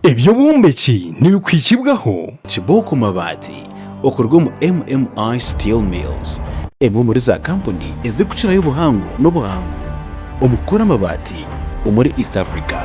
Eby'obwombeki nibikuhikibwaho. Kibooko Mabaati okuruga omu MMI Steel Mills, emwe omuri za kampuni ezirikukirayo obuhango n'obuhangu omu kukora amabaati omuri East Africa.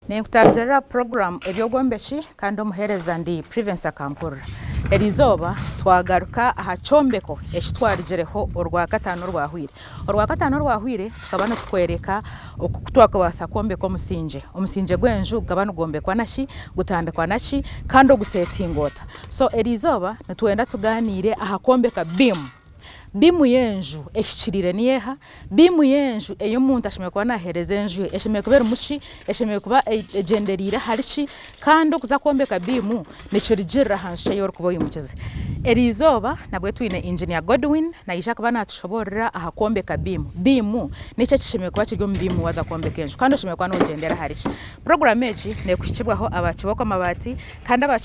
Ninkutangirira puroguraamu Eby'obwombeki kandi omuheereza ndi Privence Akampurira. Eriizooba twagaruka aha kyombeko eki twarugireho Orwakataano orwahweire. Orwakataano orwahweire tukaba nitukworeka oku twakubaasa kwombeka omusingye. Omusingye gw'enju gukaba nigwombekwa na ki, gutandikwa na ki kandi oguseetinga ota. So eriizooba nitwenda tugaaniire aha kwombeka biimu. Biimu y'enju ehikiriire niyo eha? Biimu y'enju ei omuntu ashemereire kuba naaheereza enju ye eshemereire kuba erimu ki? Eshemereire kuba egyendereire ahari ki? Kandi okuza kwombeka biimu nikirugiirira aha nju ki ei orikuba oimukize. Eriizooba nabwe twine Engineer Godwin naija kuba naatushoboorora aha kwombeka biimu. Biimu niki ekishemereire kuba kiri omu biimu waaza kwombeka enju kandi oshemereire kuba noogyendera ahari ki? Puroguraamu egi neekuhikibwaho aba Kibooko Mabaati Kandi aba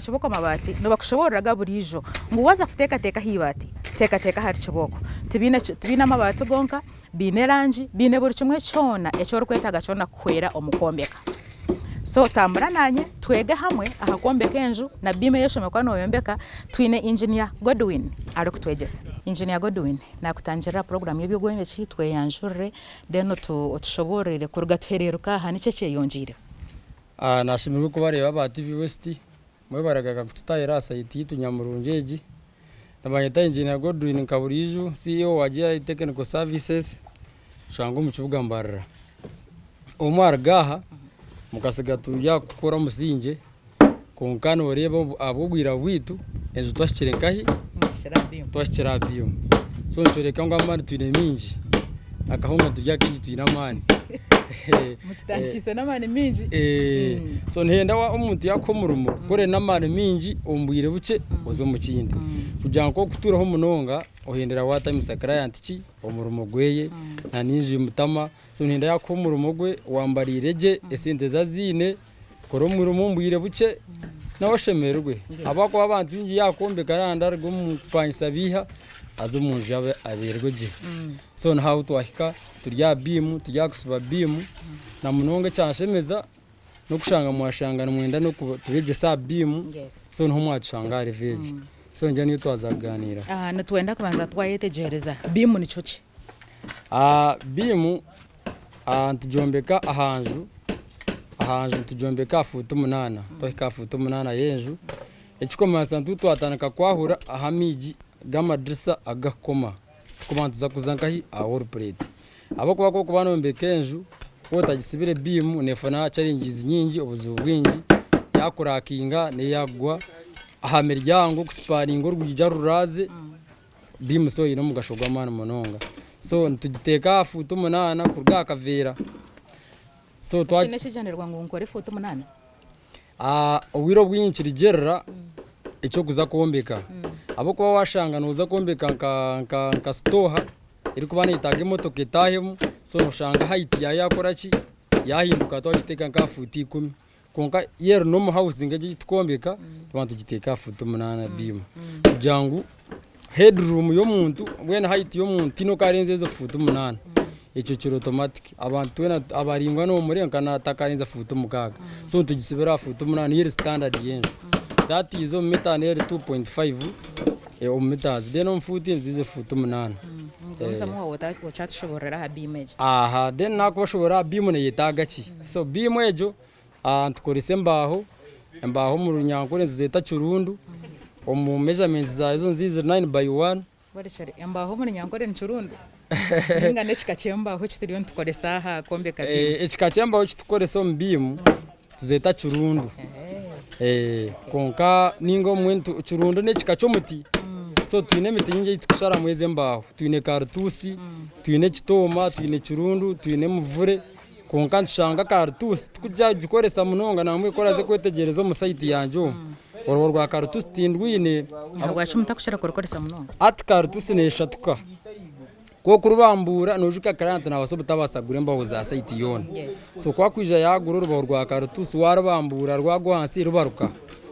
kibooko mabaati nibakushoboorora ga buriijo ngu waaza kuteekateeka aha ibaati, teekateeka ahari kibooko. Tibaine amabaati gonka, baine erangi, baine buri kimwe kyona eki orikwetaaga kyona kukuhwera omu kwombeka. So tambura naanye twege hamwe aha kwombeka enju na biimu ei oshemereire kuba nooyombeka. Twine Engineer Godwin arikutwegyesa. Engineer Godwin naakutangirira puroguraamu y'eby'obwombeki tweyanjurire then otushoboororere kuruga tuhereeruka aha niki ekyeyongyeireho. Nashemererwa kubareeba aba TV West, mwebaragaga kututahira aha site yaitu nyamurungi egi. Nibanyeta Engineer Godwin Nkaburaijo, CEO wa GI Technical Services, nshangwa omu kibuga Mbarara. Obu mwaruga aha mukasiga turi aha kukora omusingye kwonka noreeba ahabw'obwira bwaitu enju twahikire nkahi? Twahikire aha biimu. So nikyoreka ngu amaani twine maingi, akahunga turi akaingi twine amaani. Mukitandikise n'amaani maingi. So nihenda omuntu yakuha omurimo okore n'amaani maingi omu bwire bukye oze omu kindi. Kugira ngu okutuuraho munonga ohendera watamisa client ki omurimo gweye na n'enju emutama. So nihenda yakuha omurimo gwe wambariire gye esente ezi aziine, okore omurimo omu bwire bukye nawe ashemererwe. Ahabw'okuba abantu baingi yakwombeka arahandi aruga omu kupangisa biiha aze omu nju ye abeerwe gye. So niho ahu twahika turi aha biimu, turi aha kusiba biimu na munonga ekyanshemeza n'okushanga mwashanga nimwenda n'okutubegyesa aha biimu, so niho mwatushanga aha level egi. So ningira niyo twaza kugaaniiraho. Nitwenda kubanza twayetegyereza biimu nikyo ki? Biimu nitugyombeka aha nju, aha nju nitugyombeka aha fuuti munaana, twahika aha fuuti munaana y'enju, ekikumanyisa nitwe twatandika kwahura ahu amiigi g'amadirisa agakukoma. Kuba nituza kuza nkahi? Aha wall plate. Ahabw'okuba ku orikuba noyombeka enju waaba otagisibire biimu neefuna challenges nyingi, obuzibu bwingi, yakurakinga n'eyakugwa aha miryango kusipaninga orwigi ahu ruraaze, biimu so eine omugasho gw'amaani munonga. So nitugiteeka aha fuuti munaana kuruga aha kaveera. So Eki n'ekigyendererwa ngu nkore fuuti munaana? Obwire obwingi nikirugirira eky'okuza kwombeka ahabw'okuba waashanga nooza kwombeka nka sitooha erikuba neetaaga emotoka etaahemu so nooshanga hayiti yaayo yaakora ki, yaahinduka twagiteeka nk'aha fuuti ikumi kwonka yo eri nomo hawuzi nk'egi ei turikwombeka tuba nitugiteeka aha fuuti munaana biimu kugira ngu heediruumu y'omuntu mbwenu hayiti y'omuntu tihaine oku araarenza ezo fuuti munaana, ekyo kiri otomatiki. Abantu twena abaraingwa n'omuringa nka naaba atakarenza fuuti mukaaga, so nitugisibira aha fuuti munaana niyo eri sitandadi y'enju. That is omu mita neeri 2.5 omu mitazi then omu fuuti niziija fuuti munaana. Gumizamu okyatushoboorora aha biimu egyo. Aha then naakubashoboorora aha biimu neyetaaga ki? So biimu egyo nitukoresa embaaho, embaaho omu runyankore nituzeeta kirundu, omu measurements zaazo niziija ziri nine by one. Borekere, embaaho omu Runyankore ni kirundu? Ninga n'ekika ky'embaaho eki turiyo nitukoresa aha kwombeka biimu? Ekika ky'embaaho eki turikukoresa omu biimu tuzeeta kirundu. Kwonka ninga obumwe kirundu n'ekika ky'omuti, so twine emiti mingi ei turikusharamu ezi embaaho. Twine karituusi, twine ekitooma, twine kirundu, twine emivure, kwonka nitushanga karituusi tikugikoresa munonga nangwa ku oraaze kwetegyereza omu sayiti yangye omu, oruho rwa karituusi tindwine. Ahabwaki mutakukira kurukoresa munonga? Hati karituusi neeshatuka. Ku okurubambuura noijuka client nabaasa obutabaasa kugura embaho za site yoona. So ku akwija yagura orubaho rwa karituusi warubambuura rwagwa ahansi rubaruka.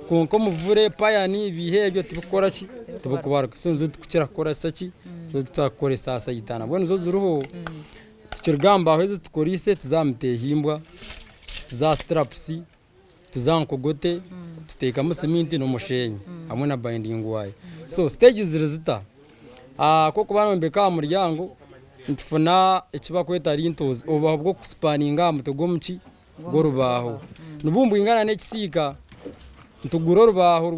Kwonka omuvure, payani, ebiiha ebyo tibikukora ki? Tibikubaruka. So nizo tukukira kukoresa ki? Nizo tukukira kukoresa aha site aha. Nabwo nizo ziriho, tukiruga aha mbaho ezi tukoriise tuza aha mitehimbwa, tuza aha sitirapusi. Tuza aha nkogote tuteekamu siminti n'omusheenyi hamwe na binding wire. So siteegi ziri zita? Ku orikuba noyombeka aha muryango nitufuna eki barikweta lintels obubaho bw'okusipaninga aha mutwe gw'omuki gw'orubaaho. Nibwo nibwingana n'ekisiika, nitugura orubaaho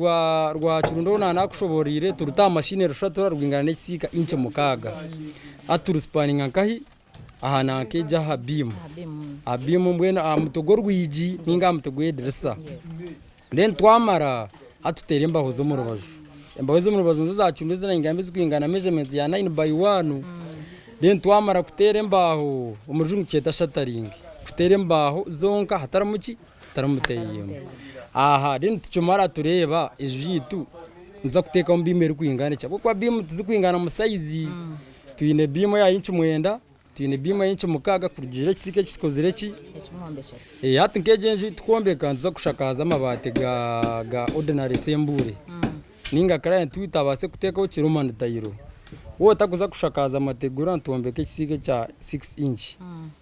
rwa kirundo oru naanakushoboreire turuta aha mashini erushatura rwingana n'ekisiika inki mukaaga. Hati turusipaninga nkahi? Aha nanka egyo aha biimu, aha biimu mbwenu aha mutwe gw'orwigi ninga aha mutwe gw'edirisa. Then twamara hati tuteera embaho z'omu rubaju. Embaho ez'omu rubaju nizo zacumbi ezi nangamba ezirikwingana measurement ya nine by one. Then twamara kuteera embaho, omu rujungu tukyeta shuttering, kuteera embaho zonka hatarimu ki? Hatarimu muteyimba. Aha then tukimara tureeba enju yaitu nituza kuteekamu biimu erikwingana ki ahabw'okuba biimu tizikwingana mu size. Twine biimu eya inci mwenda, twine biimu eya inci mukaaga kurugiirira ekisiika eki tukozire ki. Hati nk'egi enju ei turikwombeka nituza kushakaaza amabaati ga ordinary sembure ninga client waitu abaase kuteekaho kiromani tayiro. Waaba otarikuza kushakaaza amategura nitwombeka ekisiika ekya six inch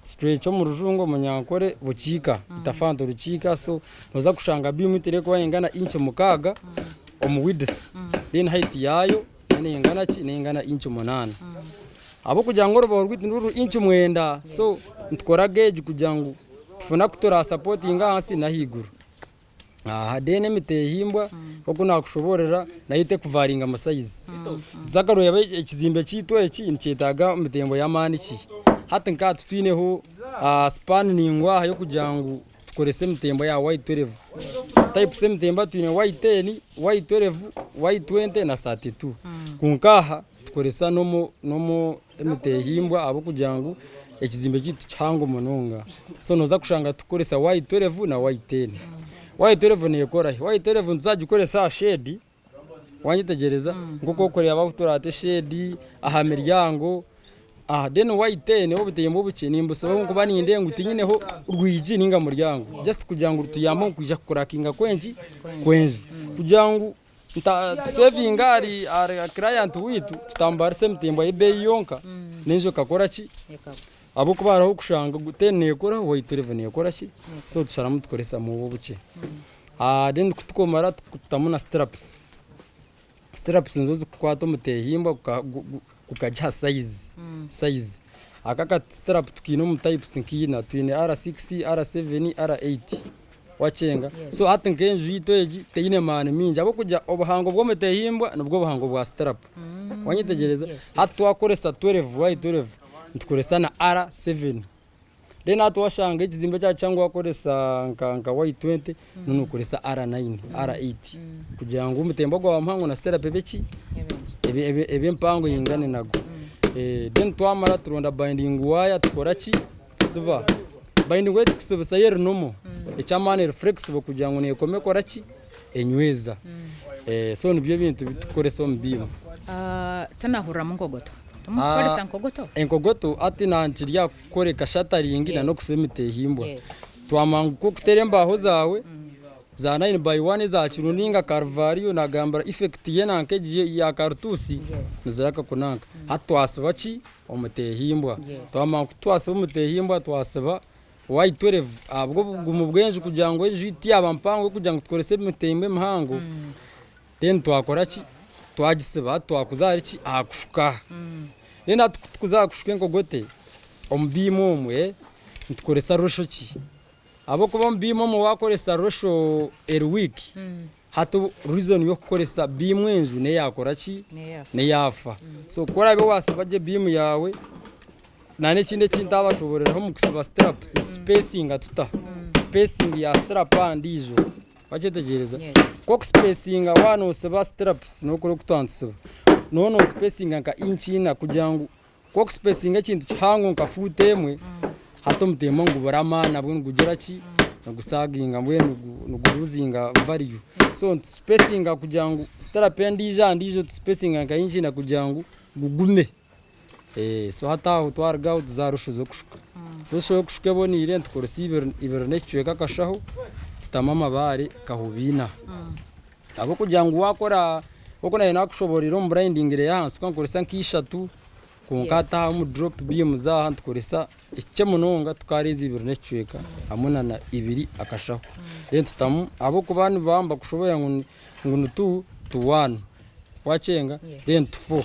stretch omu rujungu omunyankore bukiika itafaanto rukiika so nooza kushanga biimu terikuba neingana inci mukaaga omu width then height yaayo. Neingana ki? Neingana inci munaana. Ahabw'okugira ngu orubaho rwaitu nirwo ruri inci mwenda, so nitukora geegi kugira ngu tufune aku turasapotinga ahansi n'ahaiguru. Aha then emitehimbwa nk'oku naakushoboorora nayo terikuvaringa mu sayizi. Nituza kureeba ekizimbe kyaitu eki nikyetaaga emitembo y'amaani ki? Hati nka titwineho sipani ningwa aha y'okugira ngu Tukoresa emitembo ya Y12. Types z'emitembo twine Y10, Y12, Y20 na 32. Kwonka aha tukoresa nomu nomu emitehimbwa ahabw'okugira ngu ekizimbe kyaitu kihango munonga. So nooza kushanga tukukoresa Y12 na Y10. Y12 neekora hi? Y12 nituza kugikoresa aha shade. Wanyetegyereza? Nk'oku orikureeba ahu turaata esheedi, aha miryango, aha then Y10 obutembo obukye nimbusibaho ahabw'okuba nindeeba ngu tinyineho rwigi ninga muryango just kugira ngu rutuyambe omu kwija kukurakinga kw'enki? Kw'enju. Kugira ngu tusevinge ahari client waitu tutamubarisa emitembo y'ebeeyi yonka n'enju ekakora ki? Ahabw'okuba hariho okushanga ten nekoraho Y12 nekora ki? So tusharamu tukoresamu obu obukye. Then ku tukumara tutamu na sitirapusi. Sitirapusi nizo zikukwata omutehimbwa gukagiha sayizi, sayizi. Aka akasitirapu tukaine omu tayipusi nka ina, twine R6, R7, R8 wakyenga? So hati nk'enju yaitu egi teine maani maingi ahabw'okugira obuhango bw'omutehimbwa nibwo buhango bwa sitirapu. Wanyetegyereza? Hati twakoresa twelve, Y twelve, nitukoresa na R7. Then hati washanga ekizimbe kyaba kihango wakoresa nka nka Y20 noba nokoresa R9, R8 kugira ngu omutembo gwaba muhango na setup ebe ki? Ebe ebe ebe mpango eyingane nago. Then twamara turonda binding wire tukora ki? Tusiba. Binding wire tukusibisa yo eri normal, eky'amaani eri flexible kugira ngu nekoma ekora ki? Enyweza. So nibyo ebintu ebitukukoresa omu biima. Tinahuriramu nkogoto. Timukukoresa nkogoto? Enkogoto hati nankiri aha kukworeka shattering na n'okusiba emitehimbwa. Twamara ngu k'okuteera embaaho zaawe za nine by one eza kiro ninga karuvariyo nagambira effect ye nanka egi ya karituusi niziraka kunanka. Hati twasiba ki? Omutehimbwa. Twamara ngu twasiba omutehimbwa twasiba Y12 ahabw'obugumu bw'enju kugira ngu enju tiyaba mpango kugira ngu tukorese emitehimbwa emihango. Then twakora ki? Twagisiba hati twakuza ahari ki? Aha kushuka. Then hati ku tukuza aha kushuka enkogote omu biima omwe nitukoresa ratio ki? Ahabw'okuba omu biima omwe waakoresa ratio eri weak, hati reason y'okukoresa biimu enju n'eyakora ki? N'eyaafa. So ku oraabe waasiba gye biimu yaawe, Na n'ekindi eki ntaabashoboororeraho omu kusiba sitirapusi, nitusipeesinga tuta? Sipeesingi ya sitirapu aha ndiijo, wakyetegyereza? Ku okusipeesinga waaba noosiba sitirapusi n'okuri oku twaba nitusiba, nooba noosipeesinga nka inci ina kugira ngu ku okusipeesinga ekintu kihango nka fuutu emwe, hati omutembo nigubura amaani nabwo nigugira ki, nigusaginga mbwenu niguruzinga value. So nitusipeesinga kugira ngu sitirapu endiijo aha ndiijo tusipeesinga nka inci ina kugira ngu gugume. So hati aho twaruga aho tuza aha rusho z'okushuka. Rusho y'okushuka eboneire nitukoresa ibiri ibiri n'ekicweka akashaho tutamu amabaare kahubiina. Ahabw'okugira ngu waakora nk'oku naabaire naakushoboorora omu burayindingire y'ahansi tukaba nitukoresa nka ishatu kwonka hati aha omu drop beams aha nitukoresa ekikye munonga tukareeza ibiri n'ekicweka hamwe na ibiri akashaho. Then tutamu ahabw'okuba nibaba nibakushoboorora ngu ni two to one wakyenga then to four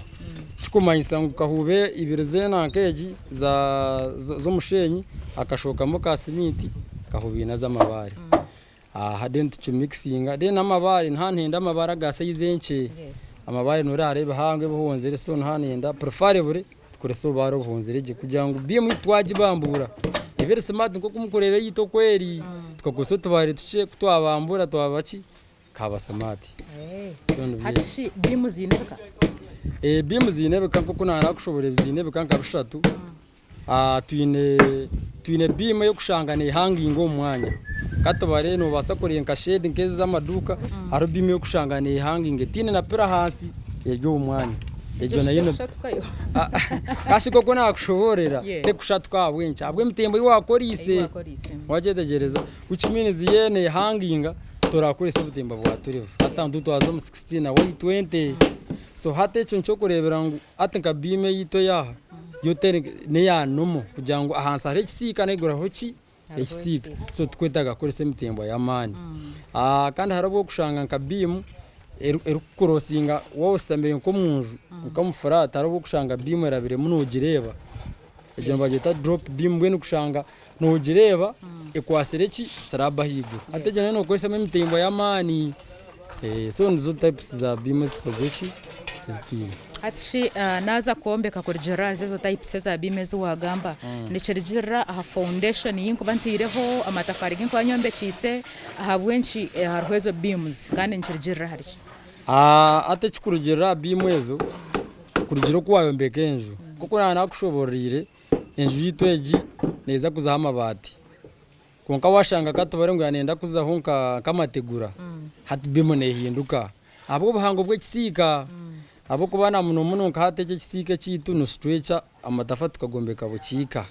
Ekikumanyisa ngu kahuube ibiri z'enanka egi z'omusheenyi akashaho kamwe ka siminti kahuube ina z'amabaare. Aha then tukimikisinga then amabaare niha nihenda amabaare aga sayizi enkye, amabaare noreeba hariho ebihango ebihonzire so niha nihenda preferably tukorese obubaare obuhonzire gye kugira ngu biimu ei twagibambuura ebe eri smart nk'oku murikureeba eyaitu oku eri, tukakozesa otubaare tukye ku twabambuura twaba ki kaba smart. So nibyo Hati shi biimu ziine ebika? Biimu ziine ebika nk'oku naakushoboorora ziine ebika nka bishatu. Twine twine biimu ey'okushanga neehanginga omu mwanya. Katubare noobaasa kureeba nka shedi nk'ezi ez'amaduuka, hariho biimu ey'okushanga neehanginga etaine na pira ahansi eri omu mwanya. Egyo nayo Terikushatukayo? Kasi nk'oku naakushoboororera, Yes. terikushatuka ahabw'enki? Ahabw'emitembo ei waakoriise. Ei waakoriise. Wagyetegyereza? Which means yo neehanginga, torakoresa obutimba bwa turevu. Hati ahantu twaza omu sixteen na Y twenty. So hati ekyo nikyokureebera ngu hati nka biimu eyaitu ey'aha yo teri n'eya nomo kugira ngu ahansi hariho ekisiika n'ahaiguru hariho ki? Ekisiika. So titukwetaaga kukoresa emitembo y'amaani. Kandi hariho obu orikushanga nka biimu erikukurosinga waaba oshutamire nk'omunju nk'omu furaati hariho obu orikushanga biimu erabiremu noogireeba, egyo nibagyeta drop beam mbwenu kushanga noogireeba ekwatsire ki? Sirabu ahaiguru. Hati egyo nayo nookoresamu emitembo y'amaani. So nizo types za beam ezi tukozire ki? Ezi twine. Hati shi naaza kwombeka kurugiirira ahari ezo types eza beam ezi waagamba, nikirugiirira aha foundation ei nkuba ntaireho, amatafaari agu nkuba nyombekiise, ahabw'enki hariho ezo beams kandi nikirugiirira ahari ki? Hati ekikurugiirira aha beam ezo, kurugiirira oku waayombeka enju. Nk'oku naaba naakushoboororeire, enju yaitu egi neeza kuzaho amabaati. Kwonka waashanga katubare ngu yaaba nayenda kuzaho nk'amategura, hati biimu neehinduka ahabw'obuhango bw'ekisiika. Ahabw'okuba na muno muno nka hati eki ekisiika ekyaitu nisitwekya amatafaari tukagombeka bukiika.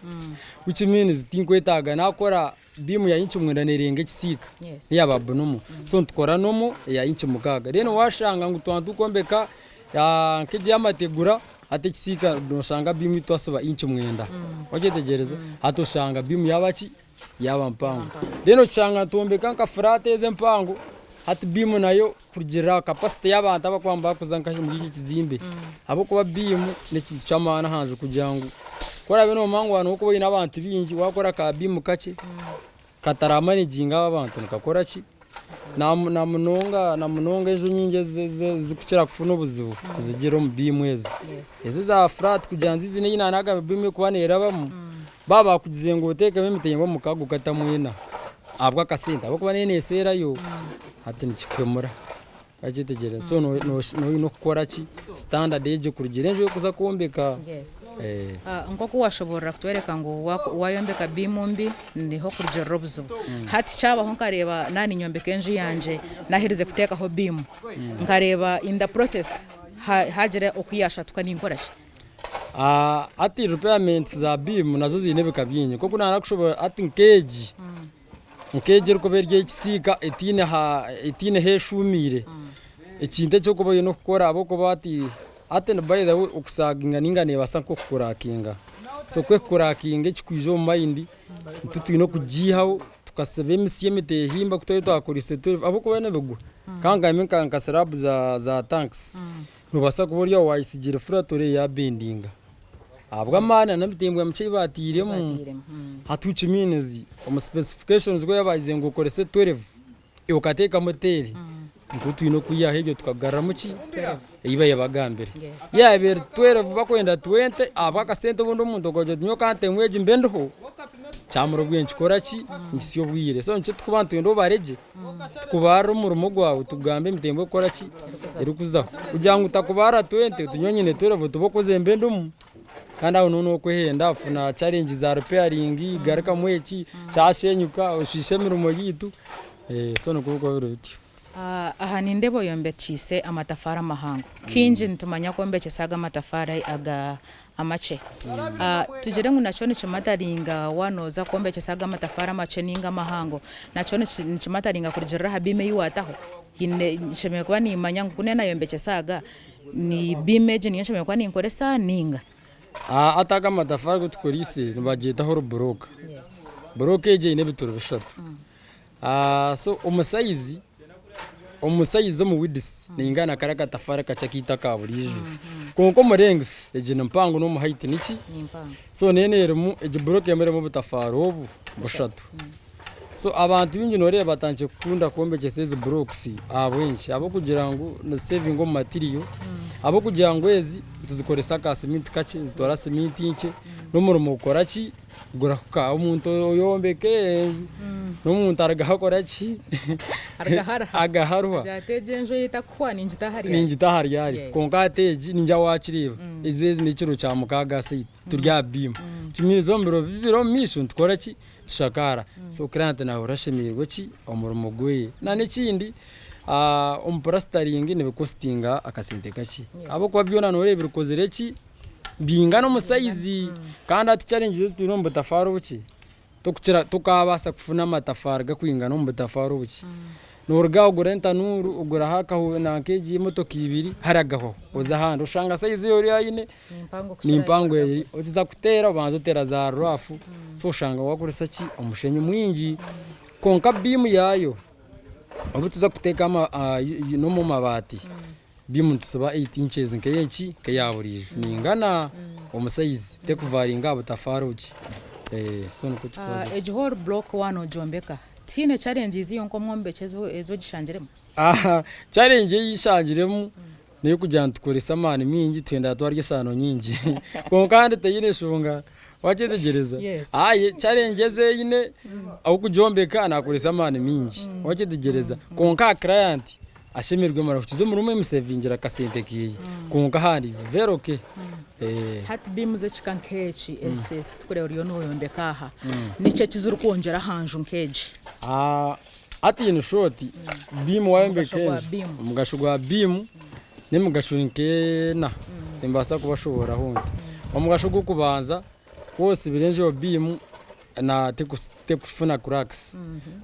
Which means tinkwetaaga naakora biimu ya inci mwenda neerenga ekisiika n'eyaaba bunomo. So nitukora nomo eya inci mukaaga. Then waashanga ngu twaba turikwombeka nk'egi ey'amategura, hati ekisiika noshanga biimu twasiba inci mwenda. Wakyetegyereza? Hati oshanga biimu yaaba ki? Yaaba mpango. Then okishanga nitwombeka nka furaati ezi empango, hati biimu nayo kurugiirira aha kapasite y'abantu abarikuba nibakuza nkahi omuri eki ekizimbe. Ahabw'okuba biimu n'ekintu ky'amaani aha nju kugira ngu ku oraabe noomanya ngu waaba oine abantu baingi, waakora ka biimu kakye, kataramanaginga abo abantu nikakora ki? Na munonga na munonga enju nyingi ezirikukira kufuna obuzibu nizigira omu biimu ezo. Ezi eza furaati kugira ngu ziine ei naanagamba biimu erikuba neerabamu, baaba baakugizire ngu oteekemu emitengo omu mukago okatamu ena ahabw'akasente ahabw'okuba neyo neeseerayo hati nikikuhemura. Wakyetegyereza? So noine okukora ki? Standard egyo kurugiirira enju ei orikuza kwombeka. Nk'oku waashoboorora kutworeka ngu waayombeka biimu mbi niho kurugiirira obuzibu. Hati kyabaho nkareeba naaba ninyombeka enju yangye naaherize kuteekaho biimu, nkareeba in the process haagira oku yaashatuka ninkora ki? Hati requirements za biimu nazo ziine ebika bingi. Nk'oku naakushoboorora hati nk'egi, Nk'egi erikuba eri ey'ekisiika etaine ha etaine ahu eshuumiire, ekintu eki orikuba oine kukora ahabw'okuba hati hati by the way okusaaginga nainga neebaasa nk'okukurakinga. So ku ekukurakinga ekikwija omu mayindi nitwe twine okugiihaho tukasiba emisi y'emiteehimba ku twaba twakoreise ahabw'okuba yoona ebigwa. Ka ngambe nka siraabu za tankisi, noobaasa kuba ori aho waayesigiire furati orebe yaabendinga. Ahabw'amaani n'emitimbwa mikye ei baatairemu, hati which means omu specifications ku yaabagize ngu okorese 12 iwe okateekamu 10, nikwo twine kwihaho ebyo tukagaruramu ki? Ei baabagambire. Yaaba eri 12 bakwenda 20 ahabw'akasente obundi omuntu okagira oti nyowe kantemu egi mbe ndiho, kyamara obwire nikikora ki? Nikitsya obwire. So nikyo turikuba nitwenda obare gye. Tukubarire omurimo gwawe tukugambe emitembo erikukora ki? Erikuzaho. Kugira ngu ntakubarira 20 oti nyowe nyine 12 oti okoze mbe ndimu, kandi aho nooba nokwehenda ofuna challenge za repairing, garukamu eki, kyashenyuka oshiishe emirimo yaitu, so nikwo birikuba biri bityo. Aha nindeeba oyombekiise amatafaari amahango. Kaingi nitumanya kwombekyesa aga amatafaari aga. Amakye. Tugire ngu nakyo nikimataringa waaba nooza kwombekyesa aga amatafaari amakye nainga amahango, nakyo nikimataringa kurugiirira aha biima ei waataho? Haine nshemereire kuba niimanya ngu ku naaba naayombekyesa aga, ni biima egi niyo nshemereire kuba ninkoresa nainga? Hati aga amatafaari agu tukoreise nibagyeta horo burooka. Burooka egi eine ebituri bishatu. So omu sayizi, omu sayizi omu widisi neingana na kariya akatafaari akakye akaitu aka buriijo. Kwonka omu lengisi egi ni mpango n'omu hayiti niki? So neena erimu, egi burooka emwe erimu obutafaari obu bushatu. So abantu baingi nooreeba batandikire kukunda kwombekyesa ezi burokisi ahabw'enki? Ahabw'okugira ngu nizisevinga omu matiriyo, ahabw'okugira ngu ezi nituzikoresa aka siminti kakye, nizitwara siminti nkye, n'omurimo gukora ki? Gurahuka. Omuntu oyombeka enju n'omuntu arugaho akora ki? Arugaho aruha. Agira ati egi enju ei etakuhwa ningita ahari ari. Ningita ahari ari. Kwonka hati egi ningira waakireeba, ezi ezi n'ekiro kya mukaaga aha saidi turi aha biimu. Tumiize omu biro bibiri omu maisho nitukora ki? Tushakaara. So client nahurira ashemereirwe ki? Omurimo gweye. Na n'ekindi omu purasitaringi nibikositinga akasente kakye. Ahabw'okuba byona noreeba bikozire ki? Bingana omu sayizi. Kandi hati challenges ezi twine omu butafaari obukye, tokukira tokabaasa kufuna amatafaari gakwingana omu butafaari obukye. Noruga aha ogura entanuuru, oguraho akahu nanka egi emotoka ibiri haragahwaho oza ahandi oshanga sayizi ei ori aine ni mpango eri okiza kuteera obanza oteera za raafu so oshanga wakoresa ki omushenyi mwingi kwonka biimu yaayo obu tuza kuteeka n'omu mabaati biimu nitusiba eight inches nk'eyeki nk'eya buriijo neingana omu sayizi tekuvaringa aha butafaari obuki so nikwo kikuba kiri. Egi whole block waaba nogyombeka tihaine challenges yonka omwombeki ezi ogishangiremu? Challenge ei nshangiremu n'ey'okugira ngu tukoresa amaani maingi twenda twarya esaano nyingi kwonka kandi teine nshonga wakyetegyereza? Aye challenge ezi eine ahabw'okugyombeka nakoresa amaani maingi wakyetegyereza? Kwonka aha client ashemererwe marahukize omurimo emusevingira akasente keye kwonka ahandi is very okay. Hati biimu z'ekika nk'eki ezi turikureeba oriyo noyombeka aha niki eki zirikwongyera aha nju nk'egi? Hati in short biimu wayombeka enju, omugasho gwa biimu n'emigasho nk'ena nimbaasa kubashoboororaho nti. Omugasho ogw'okubanza waaba osibire enju eyo biimu tekufuna cracks,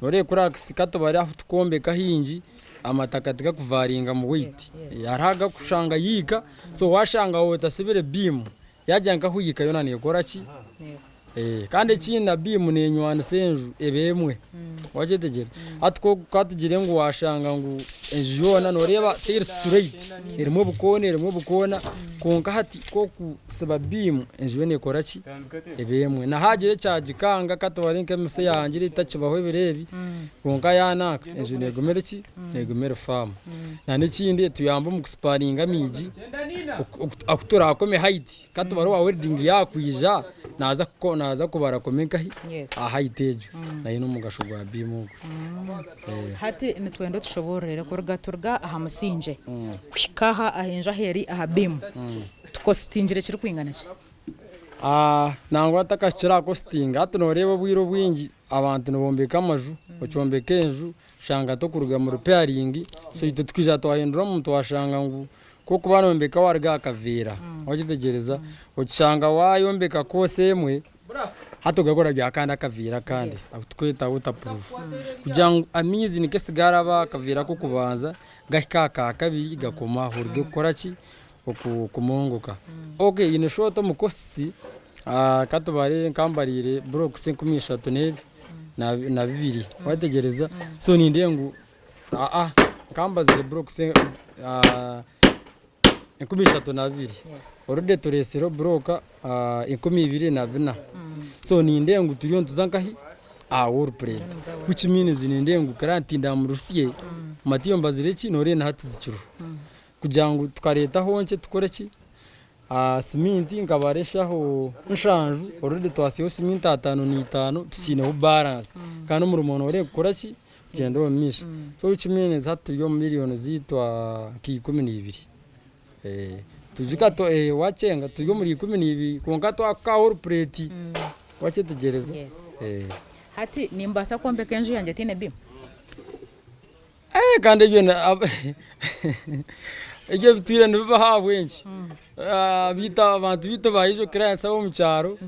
noreeba cracks ka tubare ahu turikwombeka haingi amataka tigakuvaringa mu weight, hariho agakushanga yiika so washanga waaba otasibire biimu yaagira nka ahu yiika yoona neekora ki? Kandi ekindi na biimu neenywanisa enju eba emwe wakyetegyereza? Hati ka tugire ngu waashanga ngu enju yoona nooreeba teri situreyiti erimu obukoona erimu obukoona kwonka hati ku orikusiba biimu enju yoona ekora ki? Eba emwe. Na haagira ekyagikanga ka tubare nk'emitse eyahangire etakibaho ebiro ebi kwonka yaananka enju neeguma eri ki? Neeguma eri faamu. N'ekindi etuyamba omu kusiparinga amiigi aku turaakome hayiti. Ka tubare owa welding yaakwija naaza naaza kubara akome nkahi aha height egyo nayo n'omugasho gwa beam ogwo. Hati nitwenda otushoboororere kuruga turuga aha musingye kuhika aha aha enju ahu eri aha beam tukositingire kirikwingana ki? Nangwa ntakahikire aha kositinga hati nooreeba obwire obwingi abantu nibombeka amaju, okyombeka enju oshanga tokuruga mu repairing so itwe tukaija twahinduramu twashanga ngu Ku orikuba noyombeka waruga aha kaveera, wakyetegyereza, okishanga wayombeka course emwe, hati ogaruka orabyaho akandi akaveera akandi aku turikweta water proof kugira ngu amaizi in case garaba aha kaveera ak'okubanza gahika aha ka kabiri gakoma aho oruge kukora ki, kumongoka. Okay in short omu costs, ka tubare nka mbariire blocks 3000 n'ebi na bibiri, wakyetegyereza, so nindeeba ngu Aa nkambazire blocks 32,000 already turesireho block 24,000 so nindeeba ngu turiyo nituza nkahi aha wall plate which means nindeeba ngu client ndamurutsye matiyo mbazire ki noreeba na hati zikiriho kugira ngu tukaretaho nkye tukore ki Siminti nkabara eshaho nshanju already twasiiho siminti ataano n'eitaano tukiineho balance kandi omurimo nooreeba kukora ki kugyenda omu maisho so which means hati turi omu million zaitu nka 12 twijuka wakyenga turi omuri 12 kwonka twakukaaho orupureti wakyetegyereza. Hati nimbaasa kwombeka enju yangye etaine biimu? Kandi ebyo Ebyo bitwire nibibaho ahabw'enki? Beitu abantu beitu ba usual clients ab'omu kyaro,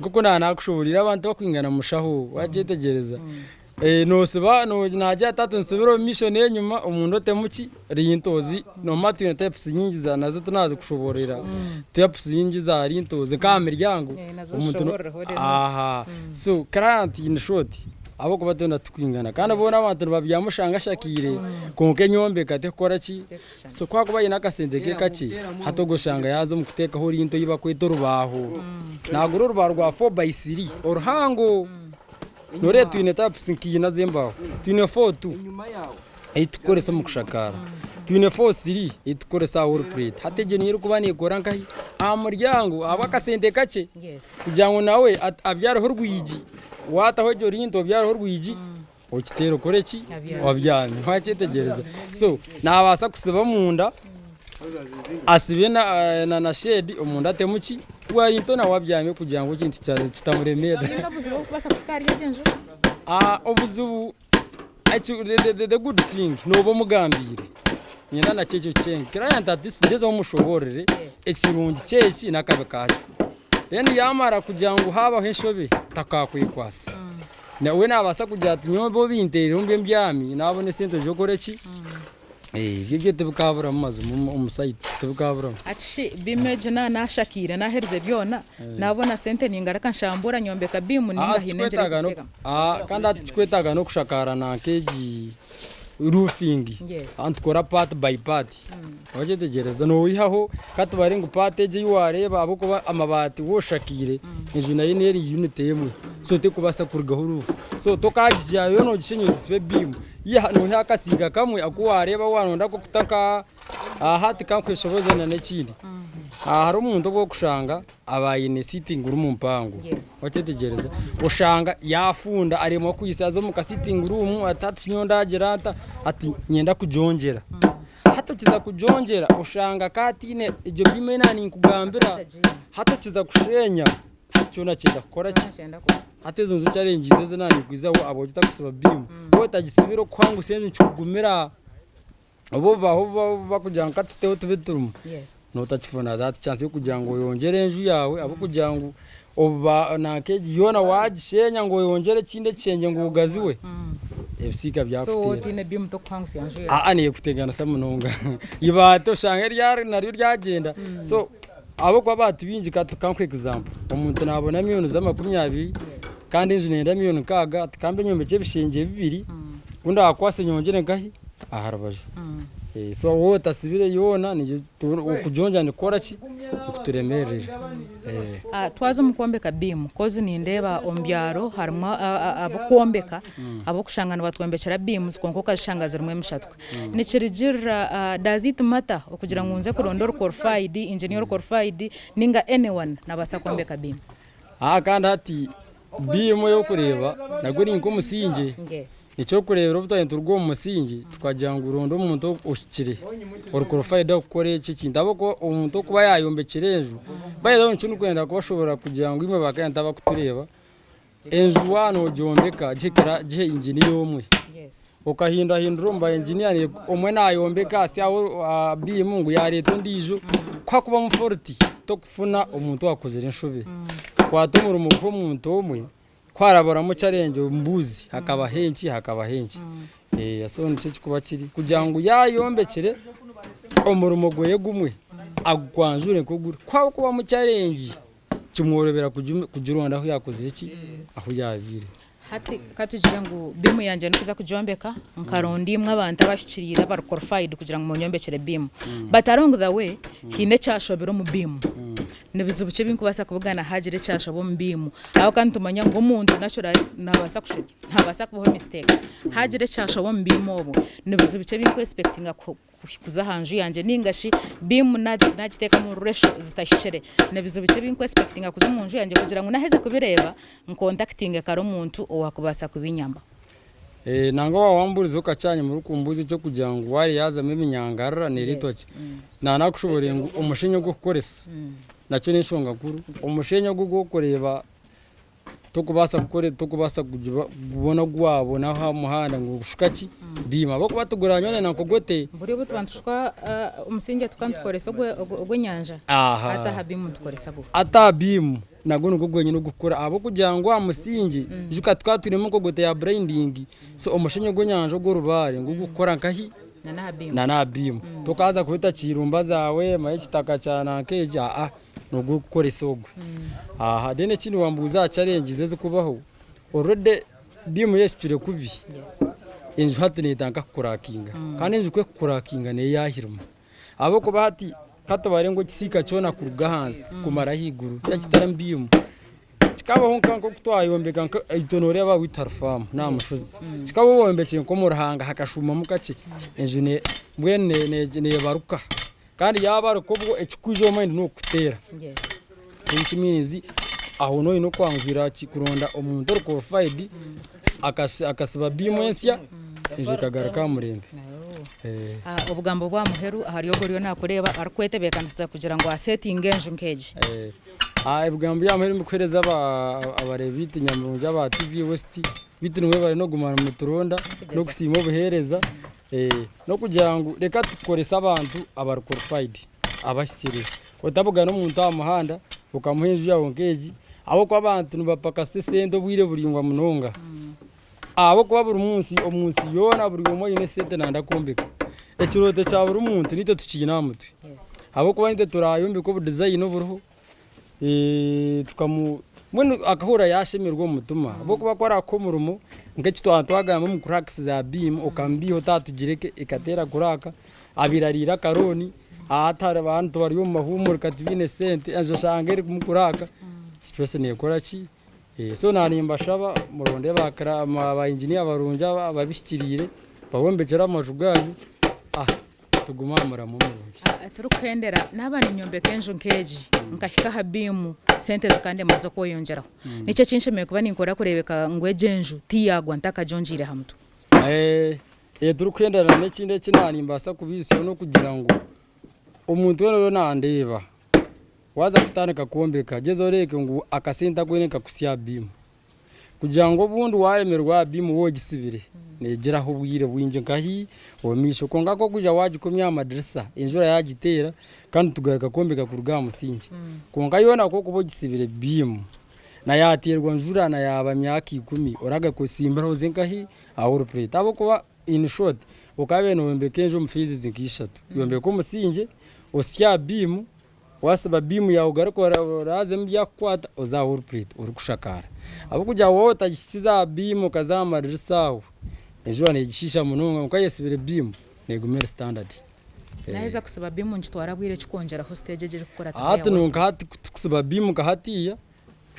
nk'oku naanakushoboreire abantu bakwingana mushaho, wakyetegyereza? Noosiba naagira ati hati nsibire omu maisho n'enyima omunda otemu ki? Rintozi. Noomanya twine types nyingi nazo tinaazikushoboororera, types nyingi za rintozi nk'aha miryango omuntu so client in short ahabw'okuba twena titukwingana kandi boona abantu nibabyama oshanga ashakiire kwonka enyombeka tekukora ki? So ku akuba aine akasente ke kakye, hati ogwo oshanga yaaza omu kuteekaho rinto ei barikweta orubaaho. Naagura orubaaho rwa four by three oruhango. Nooreeba twine types nka ina z'embaaho. Twine four two ei turikukoresa omu kushakaara, twine four three ei turikukoresa aha wall plate. Hati egyo niyo erikuba neekora nkahi? Aha muryango ahabw'akasente kakye kugira ngu nawe abyareho orwigi, waataho egyo rinto obyareho orwigi. Okiteere okore ki? Obyame. Wakyetegyereza? So nabaasa kusiba omunda, asibe na na shedi omunda atemu ki? Bwarinto nawe abyame kugira ngu ekintu kitamuremeera. Haine obuzibu oburikubaasa kuhika ahari egyo nju? Obuzibu, the good thing nooba omugambiire. Niinyenda nakyo ekyo kyenka. Client at least gyezaho omushoboorore ekirungi ky'eki n'akabi kaakyo. Then yaamara kugira ngu haabaho enshobe takakwekwasa. Nawe naabaasa kugira ati nyowe bo binteerireho mbe mbyami naabona esente z'okukora ki? Ebyo byo tibikaaburamu mazima omu site tibikaaburamu. Hati shi biimu egyo naaba naashakiire naaherize byona, naabona sente ningaruka nshambura nyombeka biimu nainga haine engyeri y'okugiteekamu? Kandi hati tikikwetaaga n'okushakaara nanka egi roofing, nitukora part by part. Wagyetegyereza noihaho ka tubare ngu part egyo ei wareeba ahabw'okuba amabaati waaba oshakiire enju nayo neeri unit emwe so terikubaasa kurugaho roof so tokagihayo nogisheenya ogisibe beam noihaho akasiika kamwe aku wareeba waronda ak'okuta nka aha hati kankweshoboze na n'ekindi hariho omuntu ou orikushanga aba aine sitting room mpango wakyetegyereza oshanga yafunda aremwa kwisa aza omu ka sitting room ati hati nyowe ndagira nta ati niinyenda kugyongyera hati okiza kugyongyera oshanga ka hataine egyo biimu ei naninkugambira hati okiza kushenya hati kyona kyenda kukora ki hati ezo nizo challenges ezi naninkwizaho ahabw'okuba otakusiba biimu waaba otagisibire okuhangutsya enju nikikugumira. Obu obubaho bakugira ngu katuteho tube turimu, notakifuna that chance yokugira ngu oyongyere enju yaawe ahabw'okugira ngu obuba nanka egi yoona wagishenya ngu oyongyere ekindi ekishengye ngu ogaziwe, ebisiika So byakuteera. otiine biimu tokuhangusya nju yaawe. Aa nekuteganisa munonga. Eibaati oshange ryari naryo ryagyenda. So ahabw'okuba abantu baingi kankuhe example, omuntu nabona miriyoni z'amakumi abiri kandi enju neyenda miriyoni nkaaga ati kambe nyombekye ebishengye bibiri, ku ndakwase nyongyere nkahi? Aha rubaju. So waaba otasibire yoona okugyongyera nikukora ki? Nikuturemeerera. Twaza omu kwombeka biimu kozi nindeeba omu byaro harimu ab'okwombeka ab'okushanga nibatwombekyera biimuzi kwonka okazishanga zirimu emishatwa. Nikirugirira does it matter okugira ngu nze kuronda ori qualified, engineer ori qualified ninga anyone nabaasa kwombeka biimu? Kandi hati Biimu ey'okureeba nagwo ni nk'omusingye. Eky'okureebera obu twaba nituruga omu musingye tukagira ngu ronda omuntu ohikire ori qualified kukora eki ekintu ahabw'okuba omuntu okuba yayombekire enju, by the way nikyo ndikwenda kubashoboorora kugira ngu imwe ba client abakutureeba, enju waaba nogyombeka gihe engineer omwe. Okahindahindura omu ba engineer omwe nayombeka ahasya biimu ngu yareeta ondiijo, ku hakubamu fault tokufuna omuntu owakozire enshobe. Kwata omurimo guhe omuntu omwe, ku haraburamu challenge omubuuze hakabaho enki hakabaho enki. So nikyo ekirikuba kiri kugira ngu yayombekire omurimo gweye gumwe agukwanjure nk'oguri, ku hakubamu challenge kimworobera kugironda ahu yakozire ki, ahu yabiire. Hati ka tugire ngu biimu yangye ndikuza kugyombeka, nkaronda imwe abantu abahikiriire abari qualified kugira ngu munyombekyere biimu. But along the way, haine ekyashobire omu biimu. Ni bizibu ki ebi ndikubaasa kubugana haagira ekyashoba omu biimu? Ahabw'okuba nitumanya ngu omuntu naturally naabaasa kushobya, nihabaasa kubaho mistake. Haagira ekyashoba omu biimu obwo, ni bizibu ki ebi ndiku expectinga kuza aha nju yangye ninga shi biimu nagiteekamu ratio zitahikire, ni bizibu ki ebi ndiku expectinga kuza omu nju yangye kugira ngu naheza kubireeba nkontakitinge kare omuntu owaakubaasa kubinyamba. Nangwa waaba wambuurize okakyanya orikumbuuza eky'okugira ngu waaya yaazamu ebinyangarara neereetwa ki, naanakushoboorora ngu omusheenyi ogu orikukoresa nakyo n'enshonga nkuru, omusheenyi ogu ogw'okureeba. Tokubaasa kukora tokubaasa kubona ogu waabona aha muhanda ngu shuka ki biimu ahabw'okuba tiguranywana na nkogote. Buri obu tuba nitushuka omusingye tukaba nitukoresa ogw'enyanja, hati aha biimu nitukoresa guha? Hati aha biimu nagwo nigwo gwenyine ogurikukora ahabw'okugira ngu aha musingye ijuka tukaba twinemu enkogote ya burayindingi so omushenyi ogw'enyanja ogw'orubaare nigwo gurikukora nkahi? N'aha biimu. Tokaaza kureeta kiirumba zaawe manya ekitaka kya nanka egi aa. N'ogw'okukoresa ogwo. Aha then ekindi wambuuza aha challenges ezikubaho, already biimu yeshukire kubi, enju hati netandika kukuraakinga kandi enju ku ekukurakinga neyo yahirima ahabw'okuba hati katubare ngu ekisiika kyona kuruga ahansi kumara ahaiguru kyaba kitarimu biimu, kikabaho nk'oku twayombeka itwe noreeba owaitu hari faamu n'aha mushozi, kikabaho wombekire nk'omu ruhanga hakashuumamu kakye, enju mbwenu nebaruka. Kandi yaaba ari nk'obwo ekirikwija omu mind n'okukuteera. So which means aho nooba oine okwanguhira ki kuronda omuntu ori qualified akasiba biimu ensya enju ekagaruka aha murembe. Obugambo bw'aha muheru ahari ogwo oriyo naakureeba arikwetebeekanisiza kugira ngu asetinge enju nk'egi. Ebigambo by'aha muheru ebindikuheereza abareebi baitu nyamurungi aba TV West, beitu nimwebare n'okuguma nimuturonda n'okusiima obuheereza. N'okugira ngu reka tukorese abantu abari qualified, abahikire. Otabugana omuntu aha muhanda okamuha enju yaawe nk'egi ahabw'okuba abantu nibapakasa esente obwire buraingwa munonga. Ahabw'okuba buri munsi omu nsi yoona buri omwe aine esente nayenda kwombeka. Ekirooto kya buri muntu naitwe tukiine aha mutwe ahabw'okuba naitwe turayombeka obudizayini oburiho. Tukamu mbwenu akahurira yaashemererwa omu mutima ahabw'okuba ku araakuha omurimo nk'eki twaba twagamba omu cracks za beam okamubiiha otaatugireke ekateera crack, abaire ariire akarooni hati abantu bari omu mahuumurika tibaine sente enju oshanga erimu crack, stress neekora ki, so naaba nimbashaba muronde ba engineer barungi ababihikiriire babombekyere amaju gaanyu. Tugume aha muramo murungi. Turikuhendera, naaba ninyombeka enju nk'egi nkahika aha biimu sente zikandema z'okweyongyeraho, niki eki nshemereire kuba ninkora kureebeka ngu egi enju tiyaagwa ntakagyongyeire aha mutwe? Turikuhenderana n'ekindi eki naaba nimbaasa kubaitsya n'okugira ngu omuntu weena oriyo nandeeba, waaza kutandika kwombeka gyezaho oreebe ngu akasente aku oine nikakuhitsya aha biimu. Kugira ngu obundi waaremerwa aha biimu waaba ogisibire, neegiraho obwire bwingi nkahi omu maisho. Kwonka ku orikwija waagikomya aha madirisa, enjura yaagiteera kandi tugaruka kwombeka kuruga aha musingi. Kwonka yoona ku orikuba ogisibire biimu, na yaateerwa njura na yaaba myaka ikumi, oragaruka osimbure oze nkahi aha wall plate. Ahabw'okuba in short, okaabaire nooyombeka enju omu phases nka ishatu, oyombeke omusingye, osye aha biimu, Waasiba biimu yaawe ogaruke oraazemu ebyakukwata oze aha wall plate orikushakaara. Ahabw'okugira ngu waaba otagihikize aha biimu okaza aha madirisa aho, enjura neegishiisha munonga kwonka eyesibire biimu neeguma eri standard. Naaheza kusiba biimu nikitwara bwire ki kwongyeraho siteegi egi erikukurataho eya Hati wall nka hati ku tukusiba biimu nka hatiiya,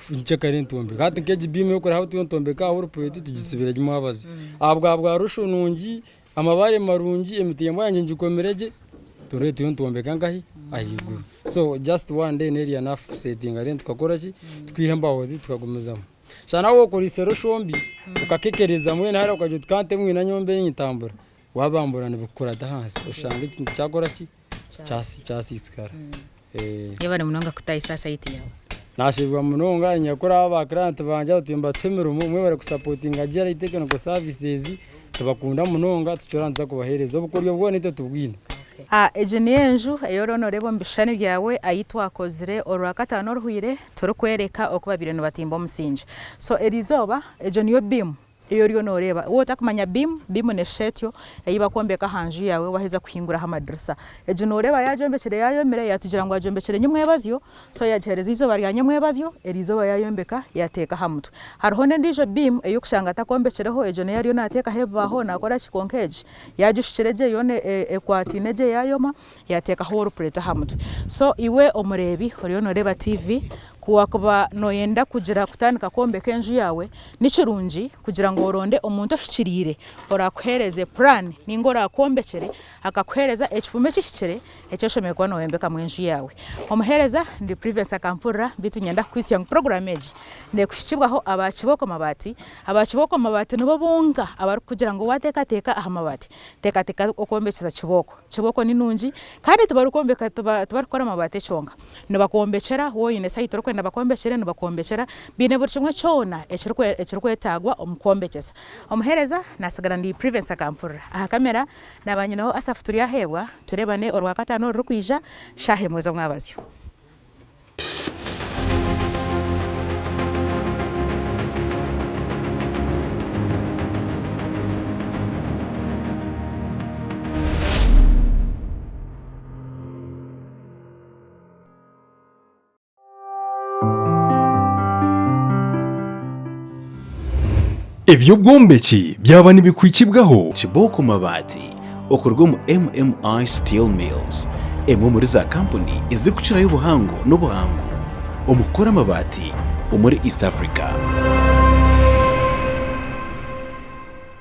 nkyekare nitwombeka. Hati nk'egi biimu ey'okureeba ahu turiyo nitwombeka aha wall plate tugisibire gye omwabazyo. Ahabwa bwa rusho nungi Amabaare marungi, emitembo yangye ngikomire gye, turebe turiyo nitwombeka nkahi? Ahaiguru. So just one day neri enough kusetinga then tukakora ki? Tukiiha embaho zaitu tukagumizamu. Shana nawe waaba okoreise rusho mbi, okakekereza mbwenu hariya okagira oti kante mbwenu nyowe mbe nintambura, waabambura nibikukurata ahansi oshange ekintu kyakora ki? Kyasiisikara. Yebare munonga kutahisa aha sayiti yaawe. Nashemererwa munonga nyakuri aba ba client bangye aba turiyo nibatuha emirimo mwebare kusapotinga GRA Technical Services tubakunda munonga tukiroora nituza kubahereza obukoryo bwona itwe tubwine. Egi niyo enju ei oriyo nooreeba omu bishushani byawe ahu twakozire orwakataano oruhweire turikworeka oku babaire nibatimba omusingye. So eriizooba egyo niyo biimu Ei oriyo nooreeba. Waaba otakumanya biimu, biimu neeshusha etyo ei barikwombeka aha nju yaawe waaheza kuhinguraho amadirisa. Egi nooreeba yaagyombekire yaayomire, yaatugira ngu agyombekire nyimwebazyo, so yaagiheereza eizooba rya nyimwebazyo, eryo izooba yaayombeka yaateeka aha mutwe. Hariho n'endiijo biimu ei orikushanga atakombekireho, egyo niyo ariyo naateekaho ebibaaho naakora ki kwonka egi yaagishukire gye yoona ekwataine gye yaayoma, yaateekaho wall plate aha mutwe. So iwe omureebi oriyo nooreeba TV, ku waakuba nooyenda kugira kutandika kwombeka enju yaawe, ni kirungi kugira ngu oronde omuntu ohikiriire oraakuheereze puraani nainga oraakwombekyere akakuheereza ekipimo ekihikire eki oshemereire kuba nooyombekamu enju yaawe. Omuheereza ndi Privence Akampurira beitu niinyenda kukuhitsya ngu puroguraamu egi neekuhikibwaho aba Kibooko Mabaati. Aba Kibooko Mabaati nibo bonka abarikukugira ngu waateekateeka aha mabaati, teekateeka okwombekyesa Kibooko. Kibooko ni nungi kandi tibarikwombeka tibarikukora amabaati kyonka, nibakwombekyera waaba oine sayiti orikwenda. Barikwenda bakwombekyere nibakwombekyera, baine buri kimwe kyona ekirikwetaagwa omu kwombekyesa. Omuheereza naatsigara ndi Privence Akampurira. Aha kamera naaba nyineho Asaph Turyaheebwa, tureebane Orwakataano orurikwija shaaha emwe z'omwabazyo. Eby'obwombeki byaba nibikuhikibwaho. Kibooko Mabaati okuruga omu MMI Steel Mills, emwe omuri za kampuni ezirikukirayo obuhango n'obuhangu omu kukora amabaati omuri East Africa.